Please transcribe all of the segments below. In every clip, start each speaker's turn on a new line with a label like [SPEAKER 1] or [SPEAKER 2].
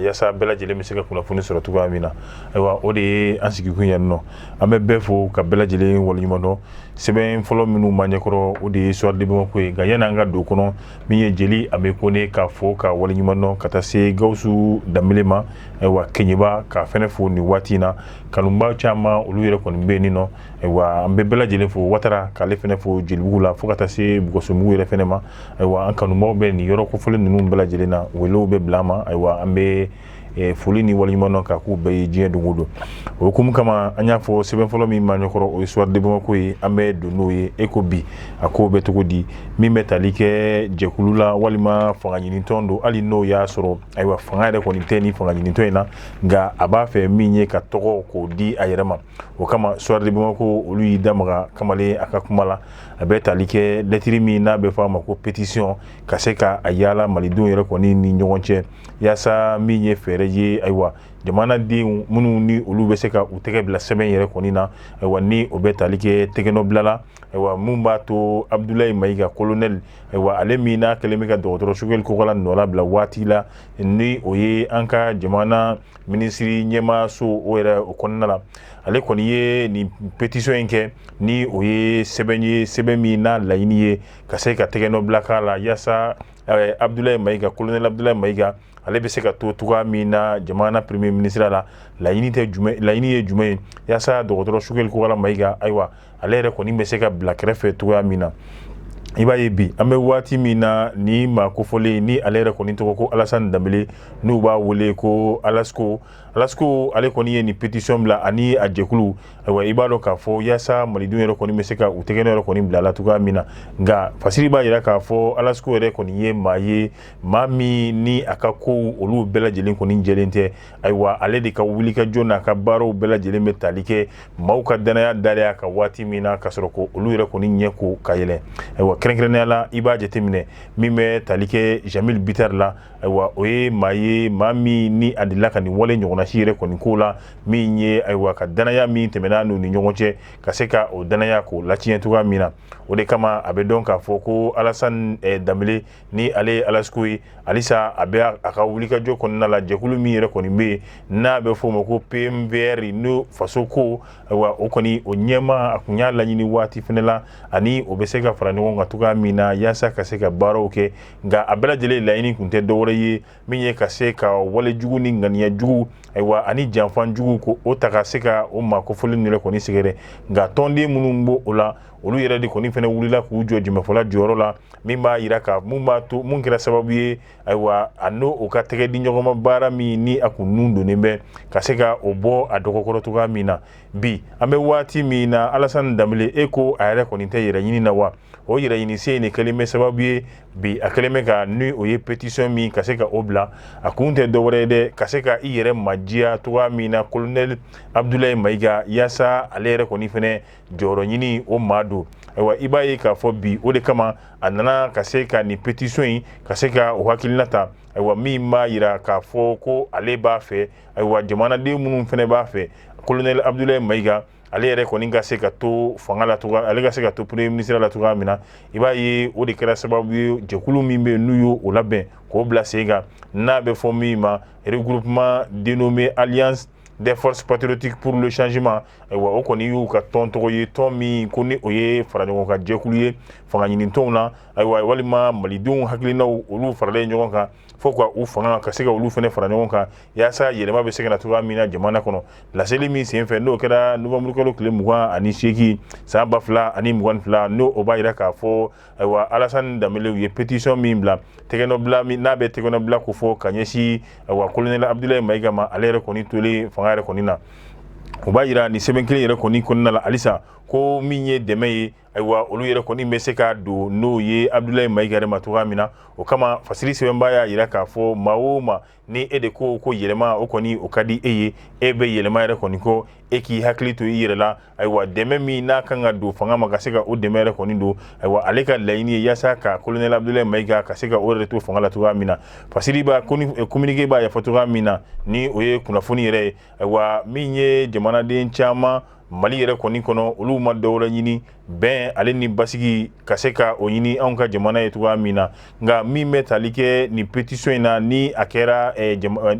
[SPEAKER 1] Yaasa bɛɛ lajɛlen bɛ se ka kunnafoni sɔrɔ cogoya min na. Ayiwa, o de ye an sigikun yan nɔ. An bɛ bɛɛ fo ka bɛɛ lajɛlen waleɲuman dɔn. Sɛbɛn fɔlɔ minnu b'an ɲɛkɔrɔ, o de ye Soir de Bamako ye. Nka yanni an ka don kɔnɔ, min ye jeli Ami Kone ka fo ka waleɲuman dɔn ka taa se Gawusu Danbele ma, ayiwa, Keɲeba ka fɛnɛ fo nin waati in na. Kanuba caman, olu yɛrɛ kɔni bɛ yen nɔ. Ayiwa, an bɛ bɛɛ lajɛlen fo. Watara k'ale fɛnɛ fo Jelibugu la, fo ka taa se Bugɔsomugu yɛrɛ fɛnɛ ma. Ayiwa, an kanubaw bɛ nin yɔrɔ kofɔlen ninnu bɛɛ lajɛlen na, welew bɛ bila an ma. Ayiwa, an bɛ foli ni waleɲuman dɔn ka k'u bɛɛ ye diɲɛ don o don. O hukumu kama, an y'a fɔ, sɛbɛn fɔlɔ min b'an ɲɛkɔrɔ, o ye Soir de Bamako ye. An bɛ don n'o ye. E ko bi a ko bɛ cogo di? Min bɛ tali kɛ jɛkulu la walima fanga ɲinitɔn don, hali n'o y'a sɔrɔ, ayiwa, fanga yɛrɛ kɔni tɛ ni fanga ɲinitɔn in na, nka a b'a fɛ min ye ka tɔgɔ k'o di a yɛrɛ ma. O kama, Soir de Bamako, olu y'i da maga kamalen a ka kuma la. A bɛ tali kɛ lɛtiri min n'a bɛ fɔ a ma ko pétition, ka se ka a yaala malidenw yɛrɛ kɔni ni ɲɔgɔn cɛ, yaasa min ye fɛɛrɛ ye, ayiwa, jamanadenw minnu ni olu bɛ se ka u tɛgɛ bila sɛbɛn yɛrɛ kɔni na. Ayiwa, ni o bɛ tali kɛ tɛgɛnɔbila la, ayiwa, mun b'a to Abdoulaye Maïga colonel, ayiwa, ale min n'a kɛlen bɛ ka dɔgɔtɔrɔ Choguel Kokalla nɔla bila waati la, ni o ye an ka jamana minisiri ɲɛmaaso o yɛrɛ o kɔnɔna la, ale kɔni ye nin pétition in kɛ, ni o ye sɛbɛn ye, sɛbɛn min n'a laɲini ye ka se ka tɛgɛnɔbila k'a la, yaasa Abdoulaye Maïga, colonel Abdoulaye Maïga, ale bɛ se ka to cogoya min na jamana premier ministre la. Laɲini tɛ jumɛn? Laɲini ye jumɛn ye? Yaasa dɔgɔtɔrɔ Choguel Kokalla Maïga, ayiwa, ale yɛrɛ kɔni bɛ se ka bila kɛrɛfɛ cogoya min na. I b'a ye bi, an bɛ waati min na, ni maa kofɔlen ni ale yɛrɛ kɔni tɔgɔ ko Alassane Dembélé, n'u b'a wele ko Alasko, Alasko, ale kɔni ye nin pétition bila ani a jɛkulu. Ayiwa, i b'a dɔn k'a fɔ yaasa malidenw yɛrɛ kɔni bɛ se ka u tɛgɛ yɛrɛ kɔni bila la cogoya min na. Nka fasiri b'a jira k'a fɔ Alasko yɛrɛ kɔni ye maa ye, maa min ni a ka kow olu bɛɛ lajɛlen kɔni jɛlen tɛ. Ayiwa, ale de ka wulikajɔ n'a ka baaraw bɛɛ lajɛlen bɛ tali kɛ maaw ka danaya dalen a ka waati min na, ka sɔrɔ ko olu yɛrɛ kɔni ɲɛ ko ka yɛlɛ. Ayiwa, kɛrɛnkɛrɛnnenya la, i b'a jateminɛ min bɛ tali kɛ Jeamille Bittar la. Ayiwa, o ye maa ye, maa min ni a delila ka nin wale ɲɔgɔnna si yɛrɛ kɔni ko la, min ye, ayiwa, ka danaya min tɛmɛna n'u ni ɲɔgɔn cɛ, ka se ka o danaya k'o latiɲɛ cogoya min na. O de kama, a bɛ dɔn k'a fɔ ko Alassane Dembélé, ni ale ye Alasko ye, halisa a bɛ a ka wulikajɔ kɔnɔna la. Jɛkulu min yɛrɛ kɔni bɛ yen n'a bɛ f'o ma ko PMVR, n'o faso ko, ayiwa, o kɔni o ɲɛmaa, a kun y'a laɲini waati fɛnɛ la ani o bɛ se ka fara ɲɔgɔn kan cogoya min na, yaasa ka se ka baaraw kɛ. Nka a bɛɛ lajɛlen laɲini kun tɛ dɔwɛrɛ ye min ye ka se ka wale jugu ni ŋaniya jugu, ayiwa, ani janfan jugu, ko o ta ka se ka o maa kofɔlen yɛrɛ kɔni sɛgɛrɛ. Nka tɔnden minnu b'o o la, olu yɛrɛ de kɔni fɛnɛ wulila k'u jɔ jɛmɛfɔla jɔyɔrɔ la, min b'a yira ka mun b'a to mun kɛra sababu ye, ayiwa, a n'o o ka tɛgɛ di ɲɔgɔnma baara min ni a kun nun donnen bɛ, ka se ka o bɔ a dɔgɔkɔrɔ cogoya min na. Bi an bɛ waati min na, Alassane Dembélé, e ko a yɛrɛ kɔni tɛ yɛrɛ ɲini na wa? O yɛrɛ ɲini se in de kɛlen bɛ sababu ye bi, a kɛlen bɛ ka ni o ye pétition min ka se ka o bila. A kun tɛ dɔwɛrɛ ye dɛ, ka se ka i yɛrɛ majiya cogoya min na colonel Abdoulaye Maïga, yaasa ale yɛrɛ kɔni fɛnɛ jɔyɔrɔ ɲini o maa don. Ayiwa, i b'a ye k'a fɔ bi, o de kama a nana ka se ka nin pétition in, ka se ka o hakilina ta, ayiwa, min b'a yira k'a fɔ ko ale b'a fɛ, ayiwa, jamanaden minnu fɛnɛ b'a fɛ colonel Abdoulaye Maïga, ale yɛrɛ kɔni ka se ka to fanga la cogoya, ale ka se ka to premier ministre la cogoya min na. I b'a ye, o de kɛra sababu ye, jɛkulu min bɛ yen n'u y'o labɛn k'o bila sen kan, n'a bɛ fɔ min ma regroupement dénommé Alliance des forces patriotiques pour le changement. Ayiwa, o kɔni y'u ka tɔn tɔgɔ ye, tɔn min ko ni o ye fara ɲɔgɔn kan jɛkulu ye fanga ɲinitɔnw na, ayiwa, walima malidenw hakilinaw olu faralen ɲɔgɔn kan fo ka u fanga ka se ka olu fana fara ɲɔgɔn kan, yaasa yɛlɛma bɛ se ka na cogoya min na jamana kɔnɔ. Laseli min senfɛ, n'o kɛra novembre kalo tile 28 san 2022, n'o o b'a yira k'a fɔ, ayiwa, Alassane Dembélé ye pétition min bila, tɛgɛnɔbila min n'a bɛ tɛgɛnɔbila ko fɔ ka ɲɛsin, ayiwa, colonel Abdoulaye Maïga ma, ale yɛrɛ kɔni tolen fanga yɛrɛ kɔni na. O b'a yira nin sɛbɛn kelen yɛrɛ kɔni kɔnɔna la halisa ko Ko min ye dɛmɛ ye, ayiwa, olu yɛrɛ kɔni bɛ se ka don n'o ye Abdoulaye Maïga yɛrɛ ma cogoya min na. O kama, Fasiri sɛbɛnba y'a jira k'a fɔ maa o maa ni e de ko ko yɛlɛma, o kɔni o ka di e ye, e bɛ yɛlɛma yɛrɛ kɔni kɔ, e k'i hakili to i yɛrɛ la. Ayiwa, dɛmɛ min n'a kan ka don fanga ma, ka se ka o dɛmɛ yɛrɛ kɔni don, ayiwa, ale ka laɲini ye yaasa ka colonel Abdoulaye Maïga ka se ka o yɛrɛ to fanga la cogoya min na. Fasiri b'a communiqué b'a ɲɛfɔ cogoya min na, ni o ye kunnafoni yɛrɛ ye. Ayiwa, min ye jamanaden caman Mali yɛrɛ kɔni kɔnɔ, olu ma dɔwɛrɛ ɲini bɛn ale ni basigi ka se ka o ɲini anw ka jamana ye cogoya min na. Nka min bɛ tali kɛ nin pétition in na, ni a kɛra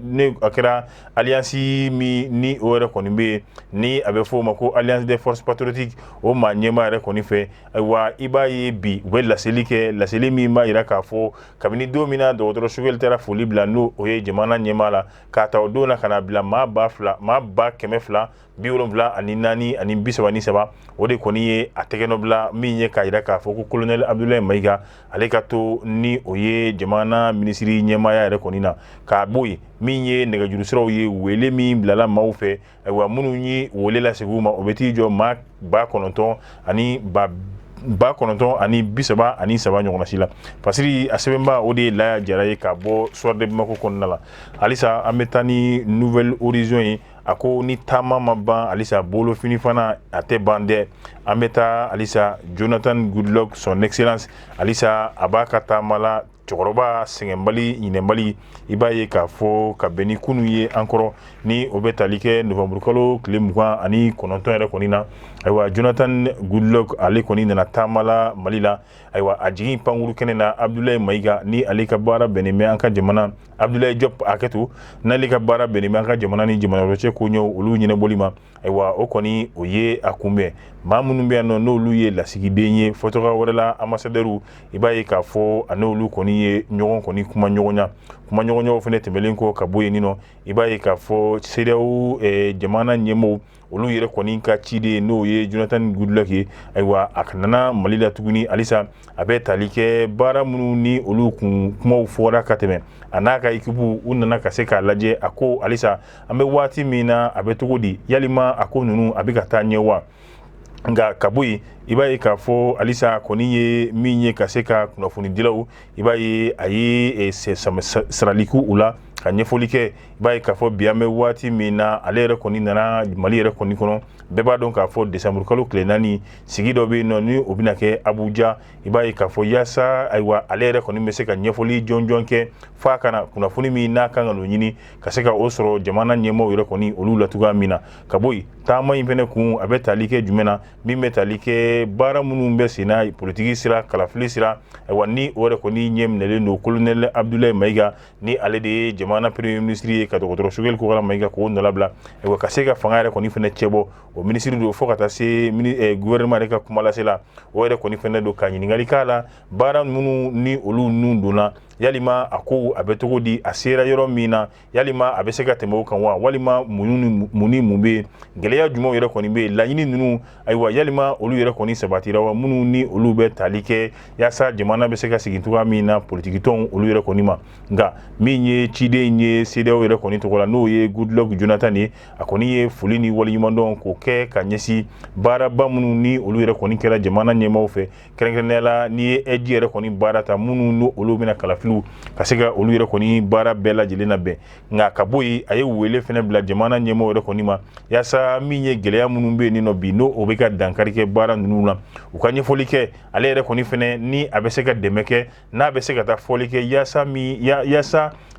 [SPEAKER 1] ne a kɛra alliance min ni o yɛrɛ kɔni bɛ yen, ni a bɛ fɔ o ma ko Alliance des forces patriotiques, o maa ɲɛmaa yɛrɛ kɔni fɛ, ayiwa, i b'a ye bi u bɛ laseli kɛ, laseli min b'a jira k'a fɔ kabini don min na dɔgɔtɔrɔ Choguel taara foli bila, n'o o ye jamana ɲɛmaa la, k'a ta o don na ka na bila maa 2000, maa 274 ani 33, o de kɔni ye a tɛgɛnɔ bila min ye k'a jira k'a fɔ ko colonel Abdoulaye Maïga, ale ka to ni o ye jamana minisiri ɲɛmaaya yɛrɛ kɔni na. K'a bɔ yen, min ye nɛgɛjuru siraw ye, wele min bilala maaw fɛ, ayiwa, minnu ye wele lasegin u ma, o bɛ t'i jɔ maa 9000 ani 9033 ɲɔgɔnna si la. Fasiri a sɛbɛnba, o de ye Laya Jara ye ka bɔ Soir de Bamako kɔnɔna la. Halisa an bɛ taa ni Nouvel Horizon ye. A ko ni taama ma ban halisa, bolofini fana a tɛ ban dɛ. An bɛ taa halisa Jonathan Goodluck, son excellence, halisa a b'a ka taama la. Cɛkɔrɔba sɛgɛnbali ɲinɛbali, i b'a ye k'a fɔ ka bɛn ni kunun ye an kɔrɔ, ni o bɛ tali kɛ nowanburukalo tile 29 yɛrɛ kɔni na. Ayiwa, Jonathan Goodluck, ale kɔni nana taama la Mali la. Ayiwa, a jigin pankuru kɛnɛ na, Abdoulaye Maïga, ni ale ka baara bɛnnen bɛ an ka jamana, Abdoulaye Diop, hakɛto, n'ale ka baara bɛnnen bɛ an ka jamana ni jamana wɛrɛ cɛ koɲɛw olu ɲɛnabɔli ma, ayiwa, o kɔni o ye a kunbɛn. Maa minnu bɛ yan nɔ, n'olu ye lasigiden ye fɔtɔgɔ wɛrɛ la, ambassadeur, i b'a ye k'a fɔ a n'olu kɔni ye ɲɔgɔn kɔni kuma ɲɔgɔnya. Kuma ɲɔgɔnyaw fana tɛmɛlen kɔ ka bɔ yen nɔ, i b'a ye k'a fɔ CEDEAO jamana ɲɛmɔgɔw, olu yɛrɛ kɔni ka ciden, n'o ye Jonathan Goodluck ye, ayiwa, a nana Mali la tuguni. Halisa a bɛ tali kɛ baara minnu ni olu kun kumaw fɔra ka tɛmɛ, a n'a ka équipe u nana ka se k'a lajɛ. A ko halisa an bɛ waati min na, a bɛ cogo di? Yalima a ko ninnu a bɛ ka taa ɲɛ wa? Nka ka bɔ yen, i b'a ye k'a fɔ halisa kɔni ye min ye ka se ka kunnafonidilaw, i b'a ye a ye sarali k'u u la ka ɲɛfɔli kɛ. I b'a ye k'a fɔ bi an bɛ waati min na, ale yɛrɛ kɔni nana Mali yɛrɛ kɔni kɔnɔ. Bɛɛ b'a dɔn k'a fɔ desanburukalo tile 4, sigi dɔ bɛ yen nɔ, ni o bɛna kɛ Abuja. I b'a ye k'a fɔ yaasa, ayiwa, ale yɛrɛ kɔni bɛ se ka ɲɛfɔli jɔnjɔn kɛ f'a kana kunnafoni min n'a kan ka n'o ɲini ka se ka o sɔrɔ jamana ɲɛmaaw yɛrɛ kɔni olu la cogoya min na. Ka bɔ yen, taama in fɛnɛ kun a bɛ tali kɛ jumɛn na? Min bɛ tali kɛ baara minnu bɛ sen na, politiki sira, kalafili sira, ayiwa, ni o yɛrɛ kɔni ɲɛ minɛlen don colonel Abdoulaye Maïga, ni ale de ye jamana premier ministre ye, ka dɔgɔtɔrɔ Choguel Kokalla Maïga k'o nɔlabila, ayiwa, ka se ka fanga yɛrɛ kɔni fɛnɛ cɛbɔ, o minisiri don, fo ka taa se gouvernement yɛrɛ ka kumalase la, o yɛrɛ kɔni fɛnɛ don ka ɲininkali k'a la, baara minnu ni olu nun donna, yalima a ko a bɛ cogo di, a sera yɔrɔ min na, yalima a bɛ se ka tɛmɛ o kan wa, walima mun ni mun bɛ yen, gɛlɛya jumɛnw yɛrɛ kɔni bɛ yen, laɲini ninnu, ayiwa, yalima olu yɛrɛ kɔni sabatira wa, minnu ni olu bɛ tali kɛ yaasa jamana bɛ se ka segin cogoya min na politikitɔnw olu yɛrɛ kɔni ma. Nka min ye ciden ye CEDEAO yɛrɛ kɔni tɔgɔ la, n'o ye Goodluck Jonathan ye, a kɔni ye foli ni waleɲumandɔn k'o kɛ ka ɲɛsin baaraba minnu ni olu yɛrɛ kɔni kɛra jamana ɲɛmaaw fɛ, kɛrɛnkɛrɛnnenya la n'i ye AIGE yɛrɛ kɔni baara ta, minnu ni olu bɛna kalafiliw ka se ka olu yɛrɛ kɔni baara bɛɛ lajɛlen labɛn. Nka ka bɔ yen, a ye wele fɛnɛ bila jamana ɲɛmaaw yɛrɛ kɔni ma, yaasa min ye gɛlɛya minnu bɛ yen nɔ bi, n'o o bɛ ka dankari kɛ baara ninnu la, u ka ɲɛfɔli kɛ. Ale yɛrɛ kɔni fɛnɛ, ni a bɛ se ka dɛmɛ kɛ, n'a bɛ se ka taa fɔli kɛ, yaasa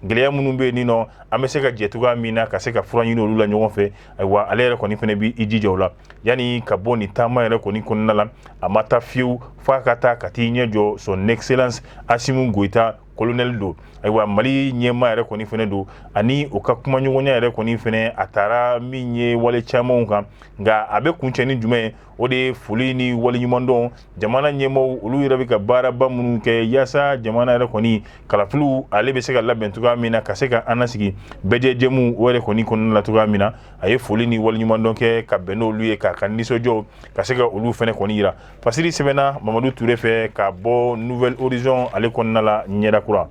[SPEAKER 1] gɛlɛya minnu bɛ yen nɔ, an bɛ se ka jɛ cogoya min na ka se ka fura ɲini olu la ɲɔgɔn fɛ, ayiwa, ale yɛrɛ kɔni fɛnɛ b'i jija o la. Yanni ka bɔ nin taama yɛrɛ kɔni kɔnɔna la, a ma taa fiyewu f'a ka taa ka t'i ɲɛ jɔ son excellence Assimi Goïta, colonel don, ayiwa, Mali ɲɛmaa yɛrɛ kɔni fɛnɛ don, ani o ka kumaɲɔgɔnya yɛrɛ kɔni fɛnɛ, a taara min ye wale camanw kan. Nka a bɛ kuncɛ ni jumɛn ye? O de ye foli ni waleɲumandɔn jamana ɲɛmaaw, olu yɛrɛ bɛ ka baaraba minnu kɛ yaasa jamana yɛrɛ kɔni kalafiliw ale bɛ se ka labɛn cogoya min na, ka se ka an lasigi bɛɛjɛjɛmu o yɛrɛ kɔni kɔnɔna la cogoya min na. A ye foli ni waleɲumandɔn kɛ ka bɛn n'olu ye, k'a ka nisɔndiyaw ka se ka olu fɛnɛ kɔni yira. Fasiri sɛbɛnna Mamadu Ture fɛ ka bɔ Nouvel Horizon ale kɔnɔna la, ɲɛda kura.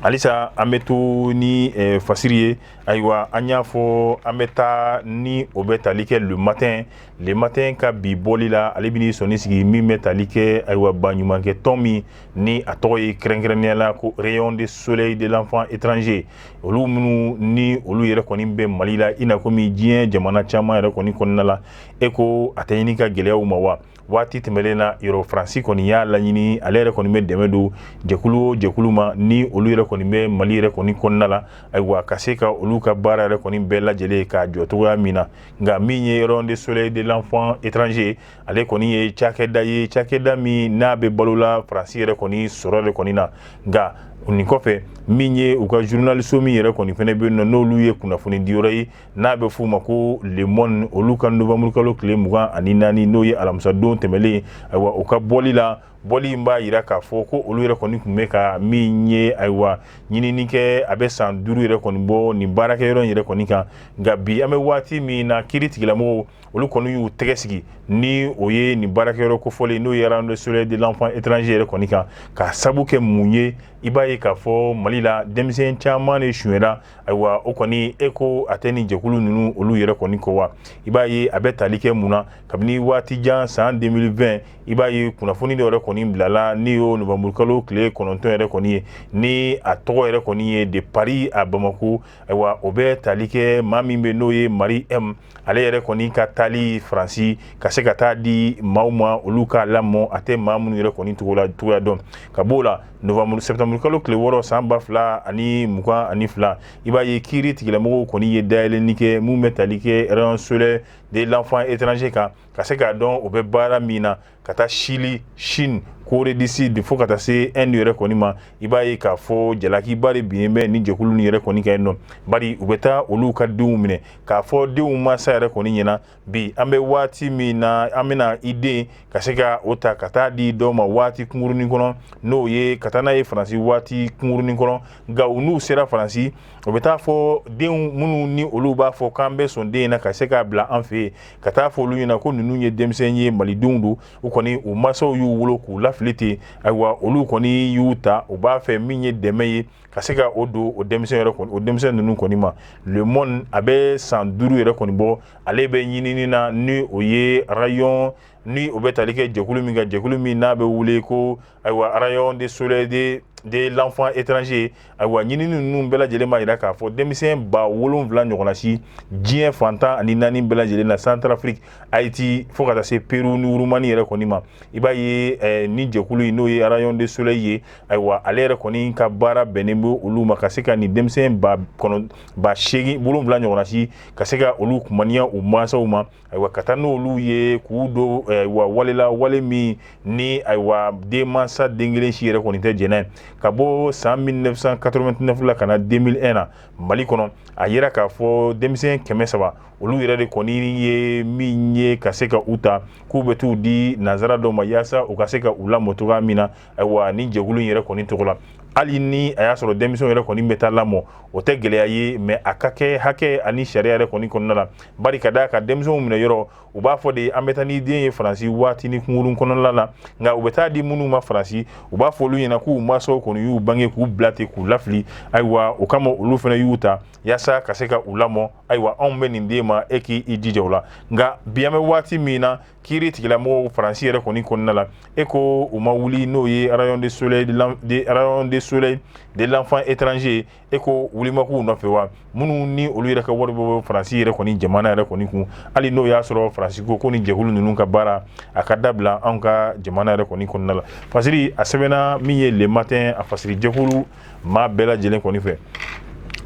[SPEAKER 1] Halisa an bɛ to ni fasiri ye. Ayiwa, an y'a fɔ, an bɛ taa ni o bɛ tali kɛ Le Matin. Le Matin ka bi bɔli la, ale bɛ sɔnni sigi min bɛ tali kɛ, ayiwa, baɲumankɛ tɔn min ni a tɔgɔ ye kɛrɛnkɛrɛnnenya la ko Rayon de Soleil de l'Enfant Étranger, olu minnu ni olu yɛrɛ kɔni bɛ Mali la, i n'a komi diɲɛ jamana caman yɛrɛ kɔni kɔnɔna la. E ko a tɛ ɲini ka gɛlɛyaw ma wa? Waati tɛmɛnen na yɔrɔ, Faransi kɔni y'a laɲini, ale yɛrɛ kɔni bɛ dɛmɛ don jɛkulu o jɛkulu ma ni olu yɛrɛ kɔni bɛ Mali yɛrɛ kɔni kɔnɔna la, ayiwa, ka se ka olu ka baara yɛrɛ kɔni bɛɛ lajɛlen k'a jɔ cogoya min na. Nka min ye Rayon de Soleil de l'Enfant Étranger, ale kɔni ye cakɛda ye, cakɛda min n'a bɛ balola Faransi yɛrɛ kɔni sɔrɔ de kɔni na. Nka nin kɔfɛ, min ye u ka journal so min yɛrɛ kɔni fana bɛ yen nɔ, n'olu ye kunnafoni diyɔrɔ ye n'a bɛ f'u ma ko Le Monde, olu ka novembre kalo tile 24, n'o ye alamisadon tɛmɛlen, ayiwa, u ka bɔli la, bɔli in b'a jira k'a fɔ ko olu yɛrɛ kɔni tun bɛ ka min ye, ayiwa, ɲinini kɛ, a bɛ san 5 yɛrɛ kɔni bɔ nin baarakɛyɔrɔ in yɛrɛ kɔni kan. Nka bi, an bɛ waati min na, kiiri tigilamɔgɔw, olu kɔni y'u tɛgɛ sigi ni o ye nin baarakɛyɔrɔ kofɔlen, n'o ye Rayon de Soleil de l'Enfant Étranger yɛrɛ kɔni kan. Ka sabu kɛ mun ye? I b'a ye k'a fɔ Mali la, denmisɛn caman de sonyɛra. Ayiwa, o kɔni, e ko a tɛ nin jɛkulu ninnu olu yɛrɛ kɔni kɔ wa? I b'a ye a bɛ tali kɛ mun na? Kabini waati jan, san 2020, i b'a ye kunnafoni dɔ yɛrɛ kɔni bilala, ni y'o novembre kalo tile 9 yɛrɛ kɔni ye, ni a tɔgɔ yɛrɛ kɔni ye de Paris à Bamako. Ayiwa, o bɛ tali kɛ maa min bɛ, n'o ye Marie M, ale yɛrɛ kɔni ka taali Faransi ka se ka taa di maaw ma, olu k'a lamɔ, a tɛ maa minnu yɛrɛ kɔni cogoya dɔn. Ka b'o la, novembre, septembre kalo tile 6 san 2022, i b'a ye kiiri tigilamɔgɔw kɔni ye dayɛlɛnni kɛ mun bɛ tali kɛ Rayon Soleil de l'Enfant Étranger kan, ka se k'a dɔn o bɛ baara min na, ka taa Chili, Chine, Corée du Sud, fo ka taa se Inde yɛrɛ kɔni ma. I b'a ye k'a fɔ jalakiba de binnen bɛ ni jɛkulu nin yɛrɛ kɔni kan yen nɔ, bari u bɛ taa olu ka denw minɛ k'a fɔ denw mansa yɛrɛ kɔni ɲɛna. Bi an bɛ waati min na, an bɛna i den ka se ka o ta ka taa di dɔw ma waati kunkurunin kɔnɔ, n'o ye ka taa n'a ye Faransi waati kunkurunin kɔnɔ. Nka u n'u sera Faransi, o bɛ taa fɔ denw minnu ni olu b'a fɔ k'an bɛ sɔn den in na ka se k'a bila an fɛ yen, ka taa fɔ olu ɲɛna ko ninnu ye denmisɛn ye, malidenw don, u kɔni u mansaw y'u wolo k'u lafili ten. Ayiwa, olu kɔni y'u ta, u b'a fɛ min ye dɛmɛ ye ka se ka o don o denmisɛn yɛrɛ kɔni, o denmisɛn ninnu kɔni ma. Le Monde, a bɛ san 5 yɛrɛ kɔni bɔ, ale bɛ ɲinini na, ni o ye Rayon, ni o bɛ tali kɛ jɛkulu min kan, jɛkulu min n'a bɛ wele ko, ayiwa, Rayon de Soleil de l'Enfant Étranger. Ayiwa, ɲinini ninnu bɛɛ lajɛlen b'a jira k'a fɔ denmisɛn 7000 ɲɔgɔnna si diɲɛ fan 14 bɛɛ lajɛlen na, Centrafrique, Haïti, fo ka taa se Peru ni Roumanie yɛrɛ kɔni ma. I b'a ye ni jɛkulu in, n'o ye Rayon de Soleil ye, ayiwa, ale yɛrɛ kɔni ka baara bɛnnen bɛ olu ma, ka se ka nin denmisɛn ba kɔnɔ ba 8 7 ɲɔgɔnna si, ka se ka olu kumaniya u mansaw ma, ayiwa, ka taa n'olu ye k'u don, ayiwa, wale la, wale min ni, ayiwa, denmansa den kelen si yɛrɛ kɔni tɛ jɛn n'a ye. Ka bɔ san 1989 la ka na 2001 na, Mali kɔnɔ, a yira k'a fɔ denmisɛn 300, olu yɛrɛ de kɔni ye min ye ka se ka u ta k'u bɛ t'u di nansara dɔw ma, yaasa u ka se ka u lamɔ cogoya min na. Ayiwa, ni jɛkulu in yɛrɛ kɔni tɔgɔ la, hali ni a y'a sɔrɔ denmisɛnw yɛrɛ kɔni bɛ taa lamɔ, o tɛ gɛlɛya ye, mais a ka kɛ hakɛ ani sariya yɛrɛ kɔni kɔnɔna la, bari ka d'a ka denmisɛnw minɛ yɔrɔ, u b'a fɔ de an bɛ taa ni den ye Faransi waati ni kunkurun kɔnɔna la. Nka u bɛ taa di minnu ma Faransi, u b'a fɔ olu ɲɛna k'u mansaw kɔni y'u bange k'u bila ten k'u lafili. Ayiwa, o kama olu fana y'u ta yaasa ka se ka u lamɔ. Ayiwa, anw bɛ nin den ma, e k'i jija o la. Nka bi, an bɛ waati min na, kiiri tigilamɔgɔw Faransi yɛrɛ kɔni kɔnɔna la, e ko u ma wuli, n'o ye Rayon de Soleil de l'Enfant Étranger, e ko wuli ma k'u nɔfɛ wa? Minnu ni olu yɛrɛ ka wari bɔ Faransi yɛrɛ kɔni jamana yɛrɛ kɔni kun, hali n'o y'a sɔrɔ Faransi ko ko ni jɛkulu ninnu ka baara a ka dabila anw ka jamana yɛrɛ kɔni kɔnɔna la. Fasiri a sɛbɛnna min ye Le Matin, a fasiri jɛkulu maa bɛɛ lajɛlen kɔni fɛ.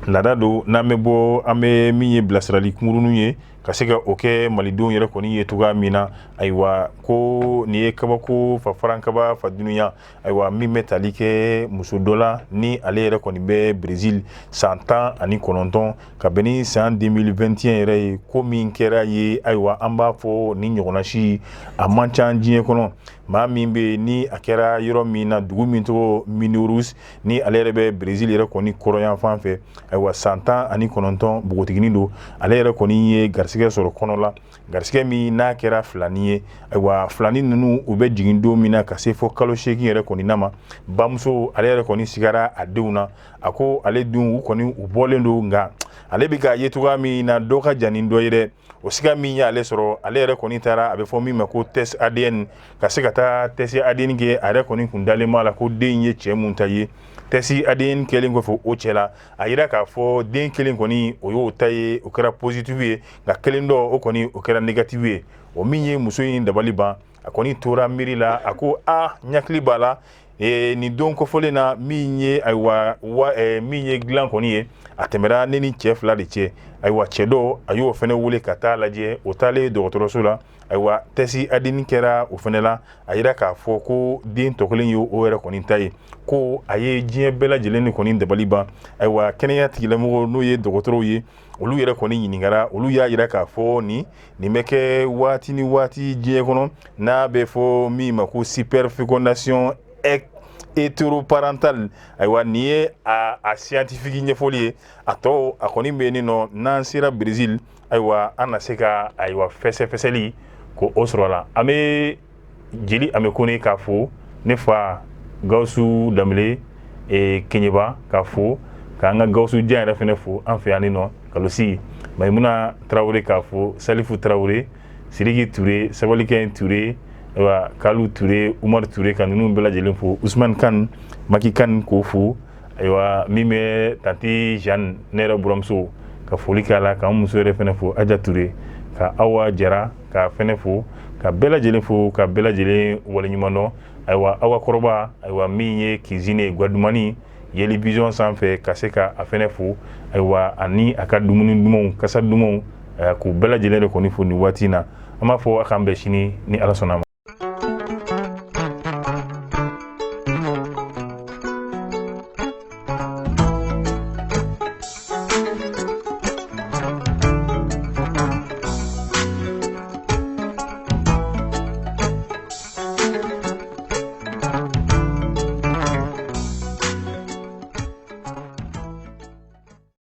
[SPEAKER 1] Laada don, n'an bɛ bɔ, an bɛ min ye bilasirali kunkurunin ye ka se ka o kɛ malidenw yɛrɛ kɔni ye cogoya min na. Ayiwa, ko nin ye kabako fa farankaba fa dunuya. Ayiwa, min bɛ tali kɛ muso dɔ la, ni ale yɛrɛ kɔni bɛ Brésil, san 19, ka bɛn ni san 2021 yɛrɛ ye, ko min kɛra ye, ayiwa, an b'a fɔ ni ɲɔgɔnna si a man ca diɲɛ kɔnɔ. Maa min bɛ ni a kɛra yɔrɔ min na, dugu min tɔgɔ Mineiros, ni ale yɛrɛ bɛ Brésil yɛrɛ kɔni kɔrɔyan fan fɛ. Ayiwa, san 19, npogotiginin don, ale yɛrɛ kɔni ye garisɛgɛ. garisɛgɛ sɔrɔ kɔnɔ la, garisɛgɛ min n'a kɛra filani ye. Ayiwa, filani ninnu u bɛ jigin don min na ka se fo kalo 8 yɛrɛ kɔni na ma, bamuso ale yɛrɛ kɔni sigara a denw na. A ko ale dun u kɔni u bɔlen don, nka ale bɛ k'a ye cogoya min na, dɔ ka jan ni dɔ ye dɛ. O siga min y'ale sɔrɔ, ale yɛrɛ kɔni taara, a bɛ fɔ min ma ko test ADN, ka se ka taa test ADN kɛ. A yɛrɛ kɔni kun dalen b'a la ko den ye cɛ mun ta ye. Test ADN kɛlen kɔfɛ o cɛ la, a yira k'a fɔ den kelen kɔni o y'o ta ye, o kɛra positif ye, nka kelen dɔ o kɔni o kɛra négatif ye. O min ye muso in dabali ban, a kɔni tora miiri la. A ko a ɲakili b'a la nin don kofɔlen na, min ye ayiwa wa min ye dilan kɔni ye, a tɛmɛra ne ni cɛ fila de cɛ. Ayiwa, cɛ dɔ a y'o fɛnɛ wele ka taa lajɛ. O taalen dɔgɔtɔrɔso la, ayiwa, test ADN kɛra o fɛnɛ la, a yira k'a fɔ ko den tɔ kelen ye o yɛrɛ kɔni ta ye. Ko a ye diɲɛ bɛɛ lajɛlen de kɔni dabali ban. Ayiwa, kɛnɛya tigilamɔgɔw, n'o ye dɔgɔtɔrɔw ye, olu yɛrɛ kɔni ɲininkara. Olu y'a yira k'a fɔ nin bɛ kɛ waati ni waati diɲɛ kɔnɔ, n'a bɛ fɔ min ma ko superfécondation hétéroparentale. Ayiwa, nin ye a scientifique ɲɛfɔli ye. A tɔ a kɔni bɛ yen nɔ, n'an sera Brésil, ayiwa, an na se ka ayiwa fɛsɛfɛsɛli ko o sɔrɔ a la. An bɛ jeli Ame Kone k'a fo, ne fa Gawusu Danbele Keɲeba k'a fo, k'an ka Gawusu Jan yɛrɛ fɛnɛ fo an fɛ yan nɔ, Kalosi Mayimuna Tarawele k'a fo, Salifu Tarawele, Sidiki Ture, Sabalikɛ Ture, ayiwa, Kalu Ture, Umaru Ture, ka ninnu bɛɛ lajɛlen fo, Usumani Kan, Maki Kan k'o fo. Ayiwa, min bɛ tantie Jeanne, ne yɛrɛ buramuso, ka foli k'a la, k'an muso yɛrɛ fɛnɛ fo, Aja Ture, ka Awa Jara ka fɛnɛ fo, ka bɛɛ lajɛlen fo, ka bɛɛ lajɛlen waleɲuman dɔn. Ayiwa, Awa Kɔrɔba, ayiwa, min ye cuisine ye Gwadumani Yeli Vision sanfɛ, ka se ka a fɛnɛ fo. Ayiwa, ani a ka dumuni dumanw, kasa dumanw, k'u bɛɛ lajɛlen de kɔni fo nin waati in na. An b'a fɔ a k'an bɛn sini ni Ala sɔnna a ma.